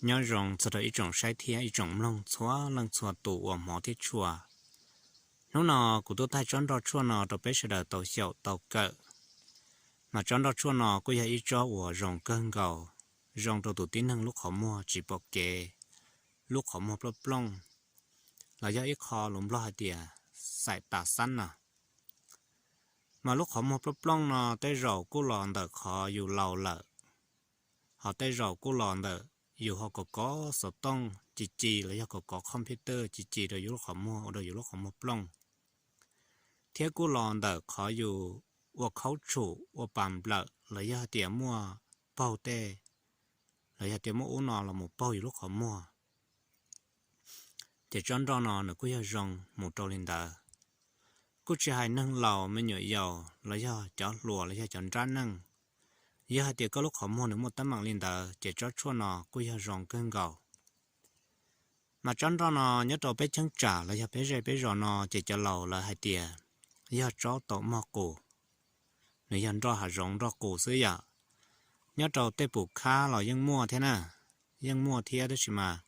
Nyob zoo txog rau ib tsoom saib thiab ib tsoom mloog txhua leej txhua tus uas hmov thiab tshua. Hnub no kuv tuaj thaij tsob nroj tshuaj no rau peb sawv daws tau xyaum tau kawm. Mas tsob nroj tshuaj no kuj yog ib tsob uas zoo kawg nkaus, zoo rau tus tib neeg lub qhov muag tsis pom kev, lub qhov muag plooj plooj, los yog ib qho lus Nplog hais tias xaim tas xab na. Mas lub qhov muag plooj plooj no tej zaum kuj los ntawm qhov yus laus lawm, ho tej zaum kuj los ntawm yus ho kov kov xov tooj ci ci los yog kov kov computer ci ci rau yus lub qhov muag ua rau yus lub qhov muag plooj, thiab kuj los ntawm qhov yus ua khaub tshum ua pas nplawm los yog hais tias muaj paug tej, los yog tias muaj ub no los mus paug yus lub qhov muag. Ces tsob nroj no nws kuj yog zoo mus rau li ntawd. Kuj tsis hais neeg laus me nyuam yaus los yog cov hluas los yog cov nrab neej, yog hais tias koj lub qhov muag nws muaj teeb meem li ntawd ces tsob tshuaj no kuj yog zoo kawg nkaus. Mas tsob nroj no nyob rau peb cheeb tsam los yog peb zej peb zos no ces cov laus lawv hais tias yog tsob taum mog qus, nws yog nroj hav zoov nroj qus xwb yom. Nyob rau tej pum khab los yeej muaj thiab na, yeej muaj thiab tab sis mas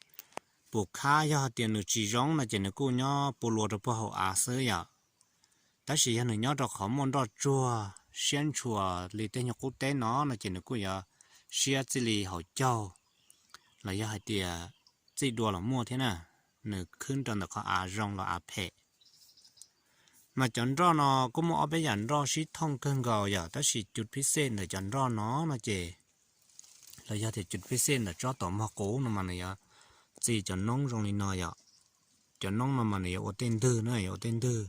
pum khab yog hais tias nws tsis zoo no ces nws kuj nyob pua lua rau puag hauv av xwb yom. Tab sis yog nws nyob rau qhov muaj nroj tsuag siab ntshua li tej nyuag qub teb no no ces nws kuj yuav siab txij li hauv caug, los yog hais tias txij dua los muaj thiab na, nws khwb rau ntawm qhov av zoo los av phem. Mas cov nroj no kuj muaj ob peb yam nroj sib thooj kawg nkaus yom, tab sis cus phib xej ntawm cov nroj no no ces, los yog tias cus phib xej ntawm tsob taum mog qus no mas nws yuav txi cov noob zoo li no yom. Cov noob no mas nws yuav ua tej ntwg na, yuav ua tej ntwg.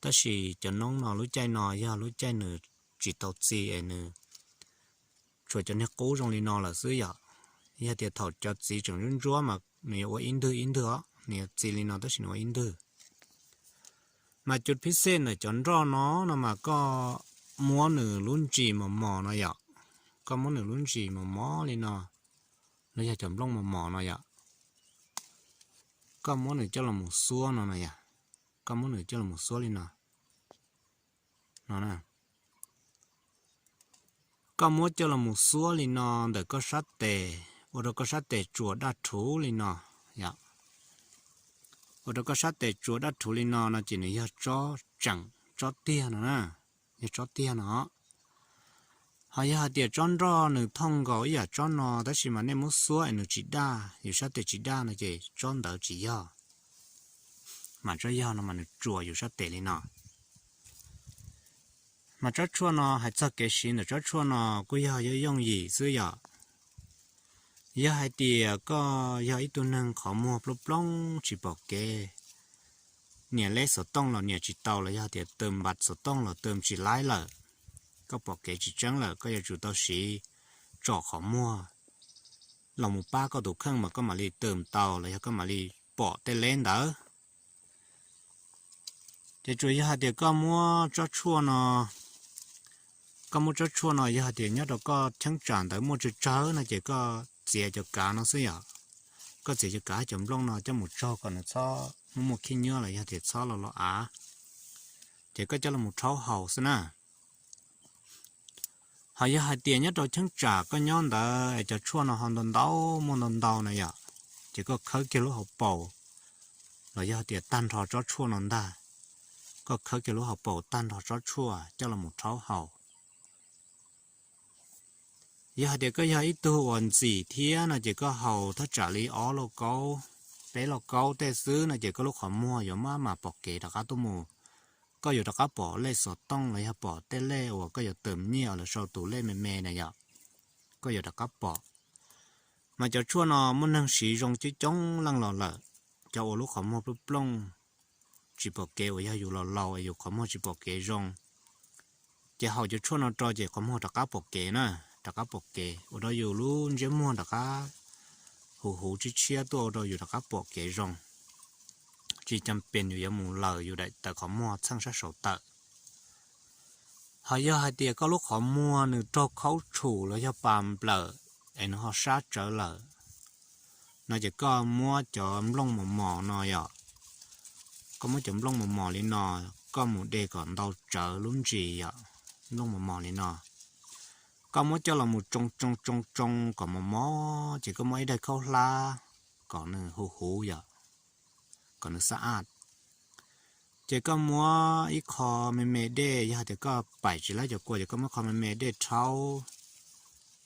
Tab sis cov noob no lub caij no yog lub caij nws tsis tau txi es nws tshuav cov niag qub zoo li no lawm xwb yom. Yog tias thaum cov txiv tseem ntsuab ntsuab mas nws yuav ua ib ntwg ib ntwg os, nws yuav txi li no tab sis nws ua ib ntwg. Mas cus phib xej ntawm cov nroj no no mas koj muab nws lub ntsis mos mos no yom, koj muab nws lub ntsis mos mos li no, los yog cov nplooj mos mos no yom, koj muab nws coj los mus xuab no no yom, koj muab nws coj los mus xuab li no, no, koj muab coj los mus xuab li no ntawm koj sab tes, ua rau koj sab tes tsuas daj rhuv li no yom. Ua rau koj sab tes tsuas daj rhuv li no no ces nws yog tsob tseem, tsob tiag no na, yog tsob tiag no. Ho yog hais tias tsob nroj nws thooj nkaus ib yam tsob no tab sis mas nej muab xuab es nws tsis daj, yus sab tes tsis daj no ces tsob ntawd tsis yog. Mas tsob yog no mas nws tsuas yus sab tes li no. Mas tsob tshuaj no hais txog kev siv ntawm tsob tshuaj no kuj yog yooj yooj yim xwb yom. Yog hais tias koj yog ib tug neeg qhov muag plooj plooj tsis pom kev, nias leb xov tooj los nias tsis tau los yog tias tws npas xov tooj los tws tsis laib lawm, koj pom kev tsis tseeb lawm, koj yuav tsum tau siv tsom qhov muag los mus pab koj tus kheej mas koj mam li tws tau los yog koj mam li pom tej leb ntawd. Ces tsuas yog hais tias koj muab tsob tshuaj no, koj muab tsob tshuaj no yog hais tias nyob rau koj cheeb tsam ntawd muaj tsawg tsawg no ces koj txiav cov kav no xwb yom. Koj txiav cov kav cov nplooj no coj mus tsau kom nws txhob muaj muaj khib nyiab los yog tias txhob los los av, ces koj coj los rhaub haus xwb na. Ho yog hais tias nyob rau cheeb tsam koj nyob ntawd es cov tshuaj no ho ntau ntau muaj ntau ntau na yom, ces koj khawb kiag lub hauv paus los yog tias tag nrho tsob tshuaj no ntag. Koj khawb kiag lub hauv paus tag nrho tsob tshuaj coj los rhaub haus. Yog hais tias koj yog ib tug uas ntxim thiab no ces koj haus thaj tsam li ob lauj kaub, peb lauj kaub tej xwb no ces koj lub qhov muag yuav maj mam pom kev rov qab tuaj mus. Koj yuav rov qab pom lej xov tooj los yog pom tej lej uas koj yuav tws nyiaj los sau tus lej me me na yom, koj yuav rov qab pom. Mas cov tshuaj no muaj neeg siv zoo coob coob leej los lawm, cov uas lub qhov muag plooj plooj tsis pom kev uas yog yus laus laus es yus qhov muag tsis pom kev zoo, ces haus cov tshuaj no rau ces qhov muag rov qab pom kev na, rov qab pom kev ua rau yus lub ntsiab muag rov qab huv huv tshiab tshiab tuaj ua rau yus rov qab pom kev zoo. Tsis cam pes yus yuav mus laws yus daim tawv qhov muag txheej sab saud tawm. Ho yog hais tias koj lub qhov muag nws raug khaub tshum los yog pas nplawm es nws ho sab tsawv lawm no ces koj muab cov nplooj mos mos no yom, koj muab cov nplooj mos mos li no, koj mus de kom ntau tsawv lub ntsis yom, nplooj mos mos li no, Koj muab coj los mus tsoo tsoo tsoo tsoo kom mos mos ces koj muab ib daim khaub hlab kom nws huv huv yom, kom nws xab aj. Ces koj muab ib qho me me dej, yog tias koj paim tsis laib cov kua ces koj muab qho me me dej rhaub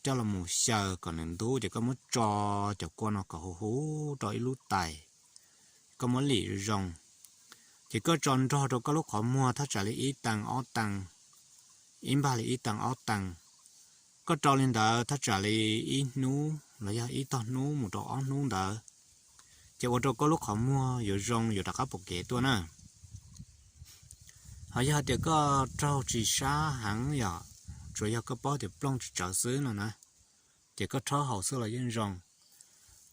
coj los mus xyaw kom nws ntub ces koj muab tso cov kua no kom huv huv rau ib lub tais. Koj muab lim zoo, ces koj tso nrog rau koj lub qhov muag thaj tsam li ib tee ob tee, ib npag li ib tee ob tee. Koj rau li ntawd thaj tsam li ib hnub los yog ib tog hnub mus rau ob hnub ntawd, ces ua rau koj lub qhov muag yuav zoo yuav rov qab pom kev tuaj na. Ho yog hais tias koj raug tsis sab heev yom, tsuas yog koj paub tias plooj tsawv tsawv xwb no na, ces koj rhaub haus xwb los yeej zoo.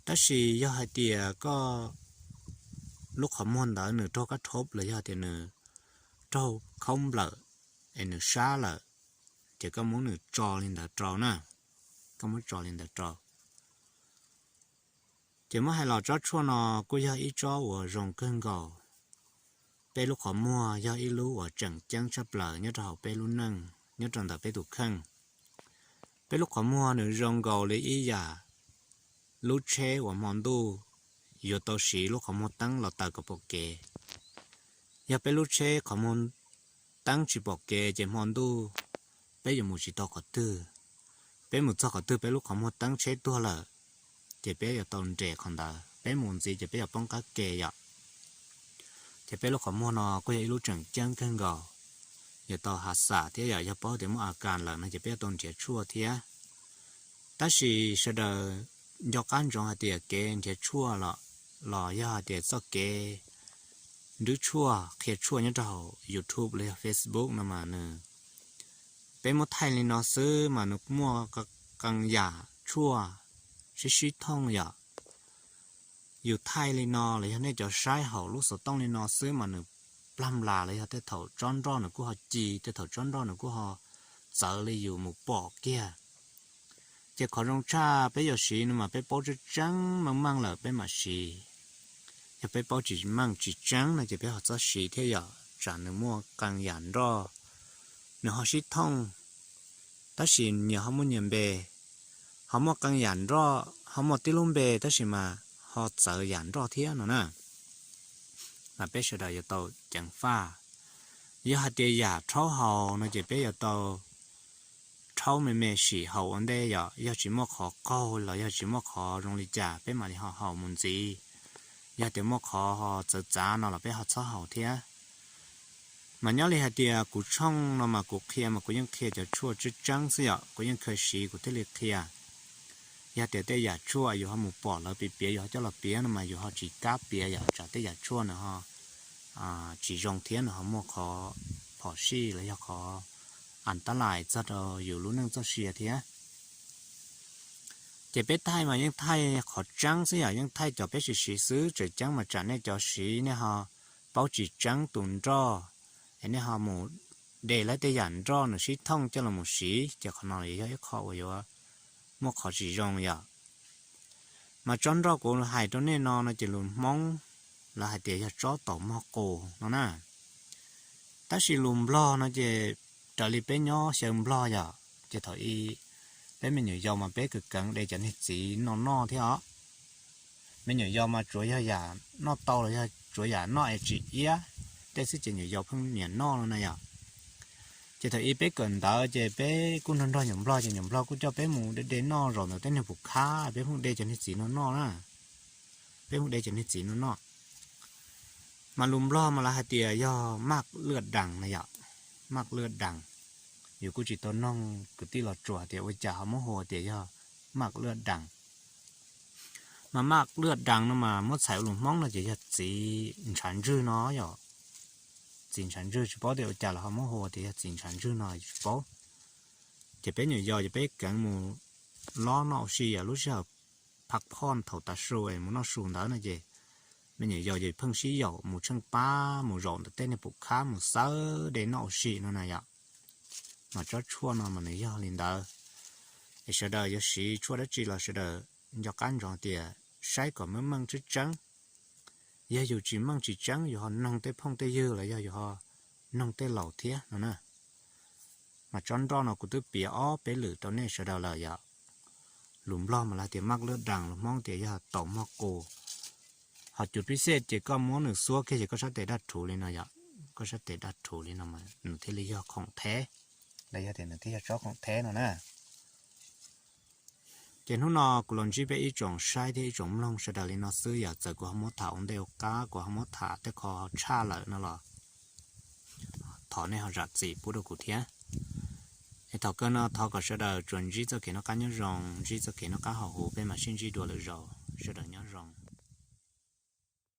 Tab sis yog hais tias koj lub qhov muag ntawd nws raug kab thob los yog tias nws raug khaub nplawm es nws sab lawm, ces koj muab nws tso li ntawd rau na, koj muab tso li ntawd rau. Ces muab hais los tsob tshuaj no kuj yog ib tsob uas zoo kawg nkaus. Peb lub qhov muag yog ib lub uas tseem ceeb tshaj plaws nyob rau hauv peb lub neej, nyob rau ntawm peb tus kheej. Peb lub qhov muag nws zoo nkaus li ib yam lub tsheb uas hmo ntuj yuav tau siv lub qhov muag teeb los taws kom pom kev. Yog peb lub tsheb qhov muag teeb tsis pom kev ces hmo ntuj peb yuav mus tsis tau qhov twg. Peb mus txog qhov twg peb lub qhov muag teeb tsheb tuag lawm, ces peb yuav tau nres qhov ntawd, peb mus ntxiv ces peb yuav poob qab ke yom. Ces peb lub qhov muag no kuj yog ib lub tseem ceeb kawg nkaus, yuav tau hav xam thiab yom, yog paub tias muaj a kas lawm no ces peb yuav tau nrhiav tshuaj thiab. Tab sis sawv daws nco qab ntsoov hais tias kev nrhiav tshuaj los yog hais tias txoj kev nrhiav tshuaj qhia tshuaj nyob rau hauv YouTube los yog Facebook no mas nws, peb muab thaij li no xwb mas nws muaj qee yam tshuaj sib sib thooj yom. Yus thaij li no los yog nej cov saib hauv lub xov tooj li no xwb mas nws plag nplas los yog tej thaum tsob nroj nws kuj ho ci, tej thaum tsob nroj nws kuj ho txawv li yus mus pom kiag. Ces qhov zoo tshaj peb yuav siv no mas peb paub tseeb tseeb meej meej lawm peb mam siv. Yog peb paub tsis meej tsis tseeb no ces peb ho txhob siv thiab yom, tsam nws muaj qee yam nroj nws ho sib thooj, tab sis nyias ho muaj nyias npe, ho muaj qee yam nroj, ho muaj tib lub npe tab sis mas ho txawv yam nroj thiab no na. Mas peb sawv daws yuav tau ceev faj. Yog hais tias yam rhaub haus no ces peb yuav tau rhaub me me sim haus ua ntej yom, yog tsis muaj qhov qaug los yog tsis muaj qhov zoo li cas peb mam li ho haus mus ntxiv. Yog tias muaj qhov ho txawv txav no los peb ho txhob haus thiab. Mas nyob li hais tias kuv tshooj no mas kuv qhia mas kuv yeej qhia cov tshuaj tseeb tseeb xwb yom, kuv yeej khaws siv kuv thiaj li qhia. Yog tias tej yam tshuaj yus ho mus pom lawv piav piav yus ho coj los piav no mas yus ho tsis kam piav yom, tsam tej yam tshuaj nws ho tsis zoo thiab nws ho muaj qhov phom sij los yog qhov as tab lais txog rau yus lub neej txoj sia thiab. Ces peb thaij mas yeej thaij qhov tseeb xwb yom, yeej thaij cov peb siv siv xwb, tseem ceeb mas tsam nej cov siv nej ho paub tsis tseeb tus nroj, es nej ho mus de lawv tej yam nroj nws sib thooj coj los mus siv ces qhov no yog ib qho uas yuav muaj qhov tsis zoo yom. Mas tsob nroj kuv hais rau nej no no ces lus Hmoob lawv hais tias yog tsob taum mog qus no na. Tab sis lus Nplog no ces raws li peb nyob xyaw Nplog yom, ces thaum ub peb me nyuam yaus mas peb kawm keev de cov niag txiv noj noj thiab os. Me nyuam yaus mas tsuav yog yam noj tau los yog tsuav yam noj es tsis iab tej xwb ces nyuam yaus pheej nyiam noj no na yom. Ces thaum ub peb kawm ntawv ces peb kuj nrog nrog nyuam Nplog ces nyuam Nplog kuj coj peb mus de de noj zaum ntawm tej niag pum khab peb pheej de cov niag txiv no noj na. Peb pheej de cov niag txiv no noj. Mas lus Nplog mas lawv hais tias yog maj lwaj dees na yom, maj lwaj dees. Yus kuj tsis tau noog kwv tij los tsuas hais tias ua cas ho muab hu tias yog maj lwaj dees. Mas maj lwaj dees no mas muab txhais ua lus Hmoob no ces yog txiv ntshav ntswg no yom. Txiv ntshav ntswg tsis paub tias ua cas los ho muab hu tias yog txiv ntshav ntswg no tsis paub. Ces peb nyuam yaus ces peb kheev mus lob noj ua si yom, lub sij hawm phav phoj thaum tav su es mus noj su ntawd no ces me nyuam yaus ces pheej sib yaum mus tsheej pab mus zaum ntawm tej niag pum khab mus xawb de noj ua si no na yom. Mas tsob tshuaj no mas nws yog li ntawd. Es sawv daws yuav siv tshuaj dab tsi los sawv daws nco qab ntsoov tias saib kom meej meej tseeb tseeb. Yog yus tsis meej tsis tseeb yus ho noog tej phooj tej ywg los yog yus ho noog tej laus thiab no na. Mas tsob nroj no kuv twb piav ob peb lwm rau nej sawv daws lawm yom. Lus Nplog mas lawv tias maj lwj daas, lus Hmoob tias yog taum mog qus. Ho cus pib xej ces koj muab nws xuab kiag ces koj sab tes daj rhuv li no yom, koj sab tes daj rhuv li no mas nws thiaj li yog khoom theb, los yog tias nws thiaj yog tsob khoom theb no na. Ces hnub no kuv los ntsib peb ib tsoom saib thiab ib tsoom mloog sawv daws li no xwb yom, txawm kuv ho muab tham ua ntej ua qab, kuv ho muab tham tej qho tshaj lawm no los thov nej ho zam txim pub rau kuv thiab. Es thaum kawg no thov kom sawv daws tsuas ntsib txoj kev noj qab nyob zoo, ntsib txoj kev noj qab haus huv, peb mam sib ntsib dua lwm zaus, sawv daws nyob zoo.